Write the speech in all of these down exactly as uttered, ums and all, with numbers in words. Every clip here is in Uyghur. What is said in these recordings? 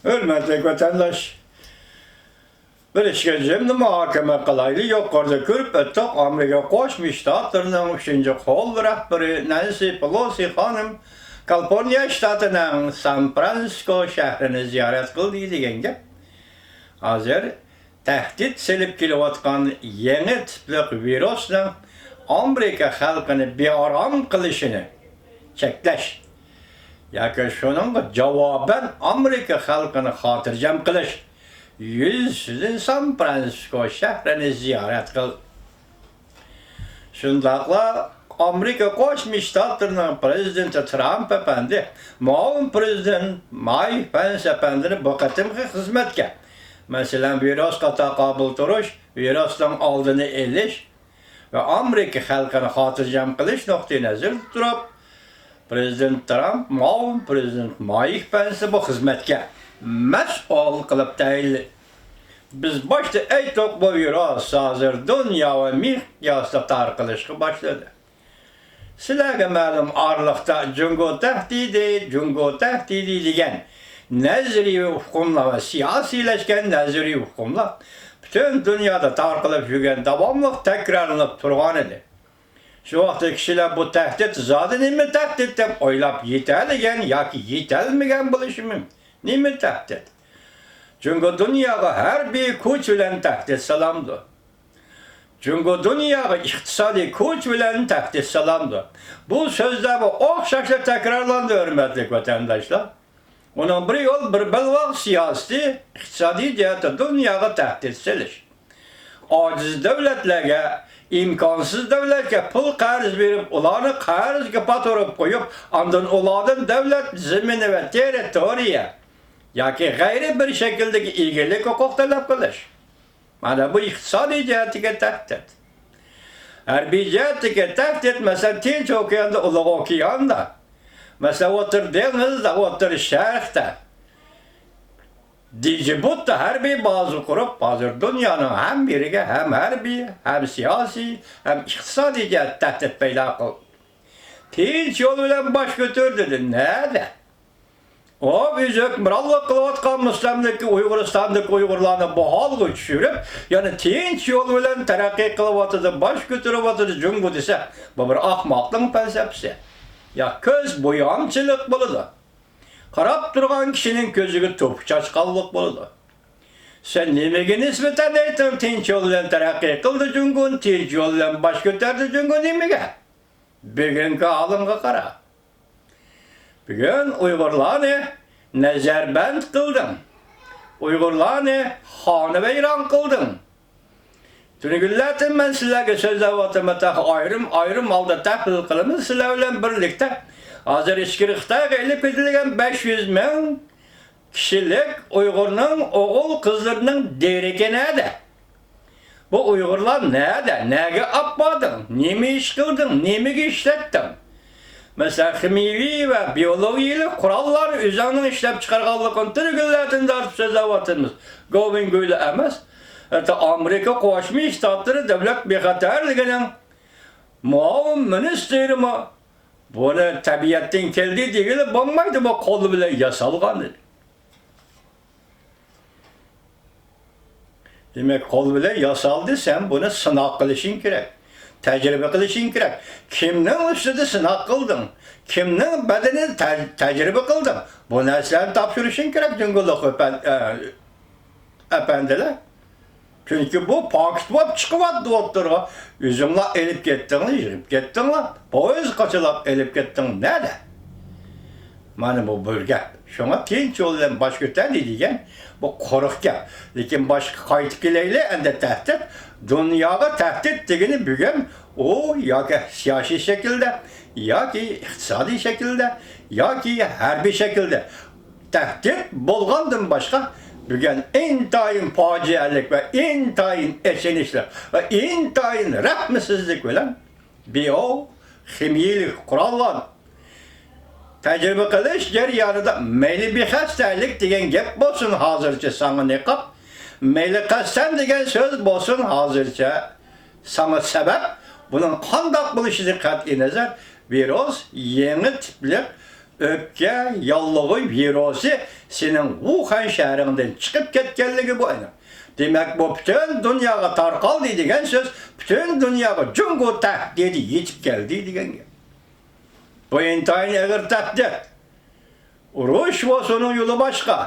ھۆرمەتلىك ۋەتەنداش، بىر ئىشقا جىملا مۇھاكىمە قىلايلى. يۇقىرىدا كۆرۈپ ئۆتتۇق، ئامېرىكا قوشما شتاتلىرىنىڭ ئۈچىنچى قول رەھبىرى نەنسى پېلوسى خانىم كالىفورنىيە شتاتىنىڭ سان فرانسىسكو شەھىرىنى زىيارەت قىلدى دېگەن گەپ. ھازىر تەھدىت سېلىپ كېلىۋاتقان يېڭى تىپلىق ۋىرۇسنىڭ ئامېرىكا خەلقىنى بىئارام قىلىشىنى چەكلەش ياكى شۇنىڭغا جاۋابەن ئامېرىكا خەلقىنى خاتىرجەم قىلىش يۈزىسىدىن سان فرانسىسكو شەھىرىنى زىيارەت قىلدى. شۇنداقلا ئامېرىكا قوشما شتاتلىرىنىڭ پرېزىدېنتى ترامپ ئەپەندى مۇئاۋىن پرېزىدېنت مايك پېنس ئەپەندىنى بۇ قېتىمقى خىزمەتكە، مەسىلەن، ۋىرۇسقا تاقابىل تۇرۇش، ۋىرۇسنىڭ ئالدىنى ئېلىش ۋە ئامېرىكا خەلقىنى خاتىرجەم قىلىش نۇقتىئى نەزىرىدە تۇرۇپ، پرېزىدېنت ترامپ مۇئاۋىن پرېزىدېنت مايك پېنسنى بۇ خىزمەتكە مەسئۇل قىلىپ تەيىنلىدى. بىز باشتا ئېيتتۇق، بۇ ۋىرۇس ھازىر دۇنيا ۋە مىقياستا تارقىلىشقا باشلىدى. سىلەرگە مەلۇم ئارىلىقتا جۇڭگو تەھدىتى، جۇڭگو تەھدىتى دېگەن نەزەرىيە ئۇقۇملار ۋە سىياسىيلەشكەن نەزەرىيە ئۇقۇملار پۈتۈن دۇنيادا تارقىلىپ يۈرگەن، داۋاملىق تەكرارلىنىپ تۇرغان ئىدى. شۇ ۋاقىتتا كىشىلەر بۇ تەھدىت زادى نېمە تەھدىت دەپ ئويلاپ يېتەلىگەن ياكى يېتەلمىگەن بولۇشى مۇمكىن. نېمە تەھدىت؟ جۇڭگو دۇنياغا ھەربىي كۈچ بىلەن تەھدىت سالامدۇ؟ جۇڭگو دۇنياغا ئىقتىسادىي كۈچ بىلەن تەھدىت سالامدۇ؟ بۇ سۆزلەر بۇ ئوخشاشلا تەكرارلاندى، ھۆرمەتلىك ۋەتەنداشلار. ئۇنىڭ بىر يول، بىر بەلباغ سىياسىتى، ئىقتىسادىي جەھەتتە دۇنياغا تەھدىت سېلىش. ئاجىز دۆلەتلەرگە، ئىمكانسىز دۆلەتكە پۇل قەرز بېرىپ، ئۇلارنى قەرزگە پاتۇرۇپ قويۇپ، ئاندىن ئۇلاردىن دۆلەت زېمىنى ۋە تېررىتورىيە ياكى غەيرىي بىر شەكىلدىكى ئىگىلىك ھوقۇق تەلەپ قىلىش. مانا بۇ ئىقتىسادىي جەھەتتىكى تەھدىت. ھەربىي جەھەتتىكى تەھدىت، مەسىلەن، تىنچ ئوكياندا، ئۇلۇغ ئوكياندا، مەسىلەن، ئوتتۇرا دېڭىزدا، ئوتتۇرا شەرقتە، دىجبۇتتا ھەربىي بازا قۇرۇپ، ھازىر دۇنيانىڭ ھەممە يېرىگە ھەم ھەربىي، ھەم سىياسىي، ھەم ئىقتىسادىي جەھەتتە تەھدىت پەيدا قىلدى. تىنچ يول بىلەن باش كۆتۈر دېدى. نەدە؟ ئۇ ئۆزى ھۆكۈمرانلىق قىلىۋاتقان مۇستەملىكە ئۇيغۇرىستاندىكى ئۇيغۇرلارنى بۇ ھالغا چۈشۈرۈپ، يەنە تىنچ يول بىلەن تەرەققىي قىلىۋاتىدۇ، باش كۆتۈرۈۋاتىدۇ جۇڭگو دېسە، بۇ بىر ئاخماقنىڭ پەلسەپىسى يا كۆز بويامچىلىق بولىدۇ. قاراپ تۇرغان كىشىنىڭ كۆزىگە توپا چاچقانلىق بولىدۇ. سەن نېمىگە نىسبەتەن ئېيتتىڭ، تىنچ يول بىلەن تەرەققىي قىلدى جۇڭگو، تىنچ يول بىلەن باش كۆتەردى جۇڭگو نېمىگە؟ بۈگۈنكى ھالىڭغا قارا. بۈگۈن ئۇيغۇرلارنى نەزەربەند قىلدىڭ. ئۇيغۇرلارنى خانىۋەيران قىلدىڭ. تۈنۈگۈنلەردىن مەن سىلەرگە سۆزلەۋاتىمەن، تېخى ئايرىم-ئايرىم ھالدا تەھلىل قىلىمىز سىلەر بىلەن بىرلىكتە. ھازىر ئىچكىرى خىتايغا ئېلىپ كېتىلگەن بەش يۈز مىڭ كىشىلىك ئۇيغۇرنىڭ ئوغۇل-قىزلىرىنىڭ دېرىكى نەدە؟ بۇ ئۇيغۇرلار نەدە؟ نەگە ئاپپاردىڭ؟ نېمە ئىش قىلدىڭ؟ نېمىگە ئىشلەتتىڭ؟ مەسىلەن، خىمىيىۋى ۋە بىئولوگىيىلىك قوراللار ئۆزۈڭنىڭ ئىشلەپ چىقارغانلىقىڭ تۈنۈگۈنلەردىن تارتىپ سۆزلەۋاتىمىز. گوۋىنگۇيلا ئەمەس، ھەتتا ئامېرىكا قوشما شتاتلىرى دۆلەت بىخەتەرلىكىنىڭ مۇئاۋىن مىنىستىرىمۇ بۇنى تەبىئەتتىن كەلدى دېگىلى بولمايدۇ، بۇ قول بىلەن ياسالغان. دېمەك، قول بىلەن ياسالدى، سەن بۇنى سىناق قىلىشىڭ كېرەك، تەجرىبە قىلىشىڭ كېرەك. كىمنىڭ ئۈستىدە سىناق قىلدىڭ؟ كىمنىڭ بەدىنىدە تە-، تەجرىبە قىلدىڭ؟ بۇ نەرسىلەرنى تاپشۇرۇشۇڭ كېرەك جۇڭگولۇق ئەپەن-، ئە، ئەپەندىلەر. چۈنكى بۇ پاكىت بولۇپ چىقىۋاتىدۇ ئوتتۇرىغا. ئۆزۈڭلار ئېلىپ كەتتىڭلار، يىغىپ كەتتىڭلار. پويىز قاچىلاپ ئېلىپ كەتتىڭ نەدە؟ مانا بۇ بىر گەپ. شۇڭا تىنچ يول بىلەن باش كۆتەردى دېگەن بۇ قۇرۇق گەپ. لېكىن باشقا قايتىپ كېلەيلى، ئەمدى تەھدىت دۇنياغا تەھدىت دېگىنى بۈگۈن ئۇ ياكى سىياسىي شەكىلدە، ياكى ئىقتىسادىي شەكىلدە، ياكى ھەربىي شەكىلدە تەھدىت بولغاندىن باشقا، بۈگۈن ئىنتايىن پاجىئەلىك ۋە ئىنتايىن ئېچىنىشلىق ۋە ئىنتايىن رەھمىسىزلىك بىلەن بىئو خىمىيىلىك قوراللار تەجرىبە قىلىش جەريانىدا مەيلى بىخەستەلىك دېگەن گەپ بولسۇن ھازىرچە ساڭا نىقاب، مەيلى قەستەن دېگەن سۆز بولسۇن ھازىرچە ساڭا سەۋەب، بۇنىڭ قانداق بولۇشىدىن قەتئىينەزەر، ۋىرۇس يېڭى تىپلىق ئۆپكە ياللۇغى ۋىرۇسى سېنىڭ ۋۇخەن شەھىرىڭدىن چىقىپ كەتكەنلىكى بۇ ئېنىق. دېمەك، بۇ پۈتۈن دۇنياغا تارقالدى دېگەن سۆز پۈتۈن دۇنياغا جۇڭگو تەھدىتى يېتىپ كەلدى دېگەن گەپ. بۇ ئىنتايىن ئېغىر تەھدىت. ئۇرۇش بولسا ئۇنىڭ يولى باشقا.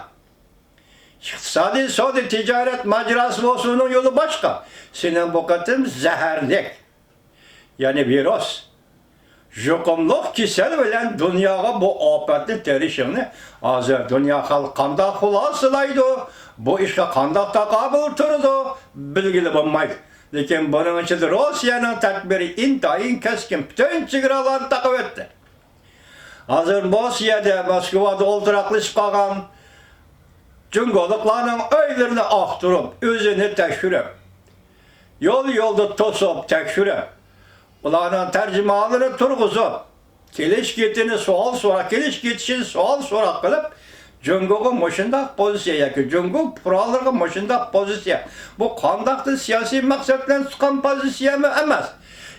ئىقتىسادىي، سودا، تىجارەت ماجىراسى بولسا ئۇنىڭ يولى باشقا. سېنىڭ بۇ قېتىم زەھەرلىك، يەنى ۋىرۇس، يۇقۇملۇق كېسەل بىلەن دۇنياغا بۇ ئاپەتنى تېرىشىڭنى ھازىر دۇنيا خەلقى قانداق خۇلاسىلايدۇ، بۇ ئىشقا قانداق تاقابىل تۇرىدۇ، بىلگىلى بولمايدۇ. لېكىن بۇنىڭ ئىچىدە روسىيەنىڭ تەدبىرى ئىنتايىن كەسكىن، پۈتۈن چېگرالارنى تاقىۋەتتى. ھازىر روسىيەدە، موسكۋادا ئولتۇراقلىشىپ قالغان جۇڭگولۇقلارنىڭ ئۆيلىرىنى ئاختۇرۇپ، ئۆزىنى تەكشۈرۈپ، يول-يولدا توسۇپ، تەكشۈرۈپ، ئۇلارنىڭ تەرجىمانلىرىنى تۇرغۇزۇپ، كېلىش-كېتىشىنى سوئال سوراق، كېلىش-كېتىشىنى سوئال سوراق قىلىپ، جۇڭگوغا مۇشۇنداق پوزىتسىيە ياكى جۇڭگو پۇقرالىرىغا مۇشۇنداق پوزىتسىيە. بۇ قانداقتۇر سىياسىي مەقسەت بىلەن تۇتقان پوزىتسىيەمۇ ئەمەس.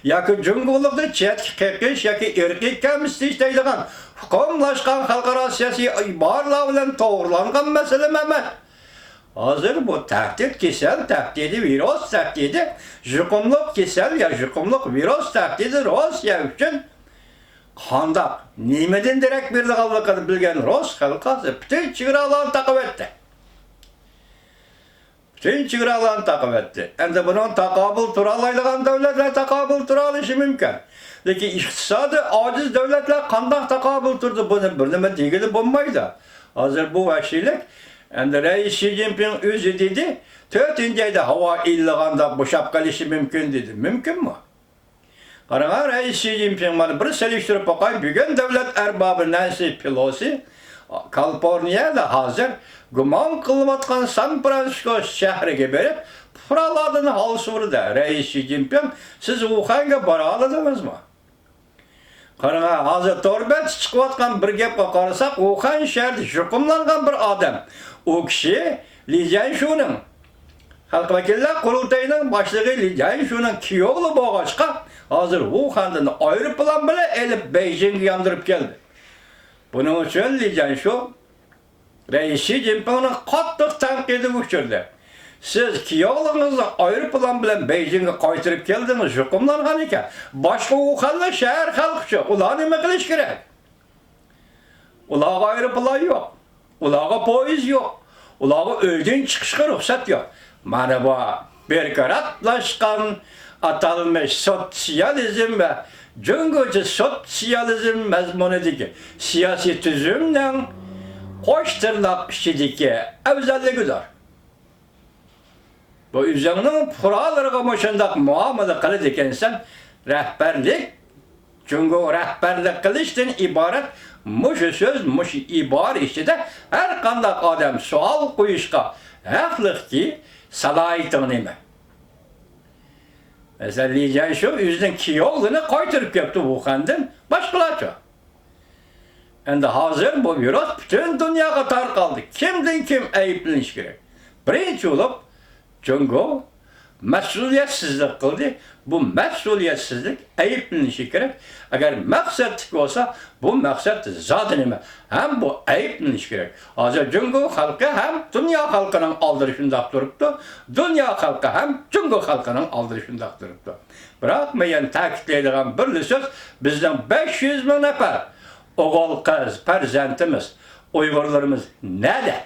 ياكى جۇڭگولۇقنى چەتكە قېقىش ياكى ئىرقىي كەمسىتىش دەيدىغان ئۇقۇملاشقان خەلقئارا سىياسىي ئىبارىلەر بىلەن توغرىلانغان مەسىلىمۇ ئەمەس. ھازىر بۇ تەھدىت كېسەل تەھدىتى، ۋىرۇس تەھدىتى، يۇقۇملۇق كېسەل يا يۇقۇملۇق ۋىرۇس تەھدىتى روسىيە ئۈچۈن قانداق، نېمىدىن دېرەك بېرىدىغانلىقىنى بىلگەن رۇس خەلقى ھازىر پۈتۈن چېگرالارنى تاقىۋەتتى. پۈتۈن چېگرالارنى تاقىۋەتتى. ئەمدى بۇنىڭ تاقابىل تۇرالايدىغان دۆلەتلەر تاقابىل تۇرالىشى مۇمكىن. لېكىن ئىقتىسادى ئاجىز دۆلەتلەر قانداق تاقابىل تۇردى، بۇنى بىر نېمە دېگىلى بولمايدۇ. ھازىر بۇ ۋەھشىيلىك، ئەمدى رەئىس شى جىنپىڭ ئۆزى دېدى، تۆتىنچى ئايدا ھاۋا ئىللىغاندا بوشاپ قېلىشى مۇمكىن دېدى. مۇمكىنمۇ؟ قاراڭا، رەئىس شى جىنپىڭ، مانا بىر سېلىشتۇرۇپ باقاي، بۈگۈن دۆلەت ئەربابى نەنسى پېلوسى كالىفورنىيەدە ھازىر گۇمان قىلىنىۋاتقان سان فرانسىسكو شەھىرىگە بېرىپ، پۇقرالارنى ھال سورىدى. رەئىس شى جىنپىڭ، سىز ۋۇخەنگە بارالىدىڭىزمۇ؟ قاراڭا، ھازىر تور بەتتە چىقىۋاتقان بىر گەپكە قارىساق، ۋۇخەن شەھىرىدە يۇقۇملانغان بىر ئادەم، ئۇ كىشى لى جيەنشۇنىڭ، خەلق ۋەكىللەر قۇرۇلتىيىنىڭ باشلىقى لى جيەنشۇنىڭ كىيوۋلى بولغاچقا، ھازىر ۋۇخەندىن ئايروپىلان بىلەن ئېلىپ بېيجىڭگە ياندۇرۇپ كەلدى. بۇنىڭ ئۈچۈن لى جيەنشۇ رەئىس شى جىنپىڭنىڭ قاتتىق تەنقىدىگە ئۇچرىدى. سىز كىيوۋلىڭىزنى ئايروپىلان بىلەن بېيجىڭگە قايتۇرۇپ كەلدىڭىز، يۇقۇملانغان ئىكەن. باشقا ۋۇخەنلىك شەھەر خەلقىچۇ، ئۇلار نېمە قىلىش كېرەك؟ ئۇلارغا ئايروپىلان يوق. ئۇلارغا پويىز يوق. ئۇلارغا ئۆيدىن چىقىشقا رۇخسەت يوق. مانا بۇ بىر قاناتلاشقان ئاتالمىش سوتسىيالىزم ۋە جۇڭگوچە سوتسىيالىزم مەزمۇنىدىكى سىياسىي تۈزۈمنىڭ قوش تىرناق ئىچىدىكى ئەۋزەللىكىدۇر. بۇ ئۆزۈڭنىڭ پۇقرالىرىغا مۇشۇنداق مۇئامىلە قىلىدىكەنسەن، رەھبەرلىك، جۇڭگو رەھبەرلىك قىلىشتىن ئىبارەت مۇشۇ سۆز، مۇشۇ ئىبارە ئىچىدە ھەر قانداق ئادەم سوئال قويۇشقا ھەقلىقكى، سالاھىيىتىڭ نېمە؟ مەسىلەن، لى جيەنشۇ ئۆزىنىڭ كىيوۋلىنى قايتۇرۇپ كەپتۇ ۋۇخەندىن، باشقىلارچۇ؟ ئەمدى ھازىر بۇ ۋىرۇس پۈتۈن دۇنياغا تارقالدى. كىمدىن كىم ئەيىبلىنىشى كېرەك؟ بىرىنچى بولۇپ، جۇڭگو مەسئۇلىيەتسىزلىك قىلدى. بۇ مەسئۇلىيەتسىزلىك ئەيىبلىنىشى كېرەك. ئەگەر مەقسەتلىك بولسا، بۇ مەقسەت زادى نېمە؟ ھەم بۇ ئەيىبلىنىشى كېرەك. ھازىر جۇڭگو خەلقى ھەم دۇنيا خەلقىنىڭ ئالدىدا شۇنداق تۇرۇپتۇ. دۇنيا خەلقى ھەم جۇڭگو خەلقىنىڭ ئالدىدا شۇنداق تۇرۇپتۇ. بىراق، مەن يەنە تەكىتلەيدىغان بىرلا سۆز، بىزنىڭ بەش يۈز مىڭ نەپەر ئوغۇل-قىز پەرزەنتىمىز، ئۇيغۇرلىرىمىز نەدە؟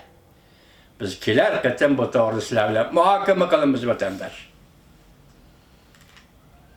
بىز كېلەر قېتىم بۇ توغرىدا سىلەر بىلەن مۇھاكىمە قىلىمىز، ۋەتەنداش.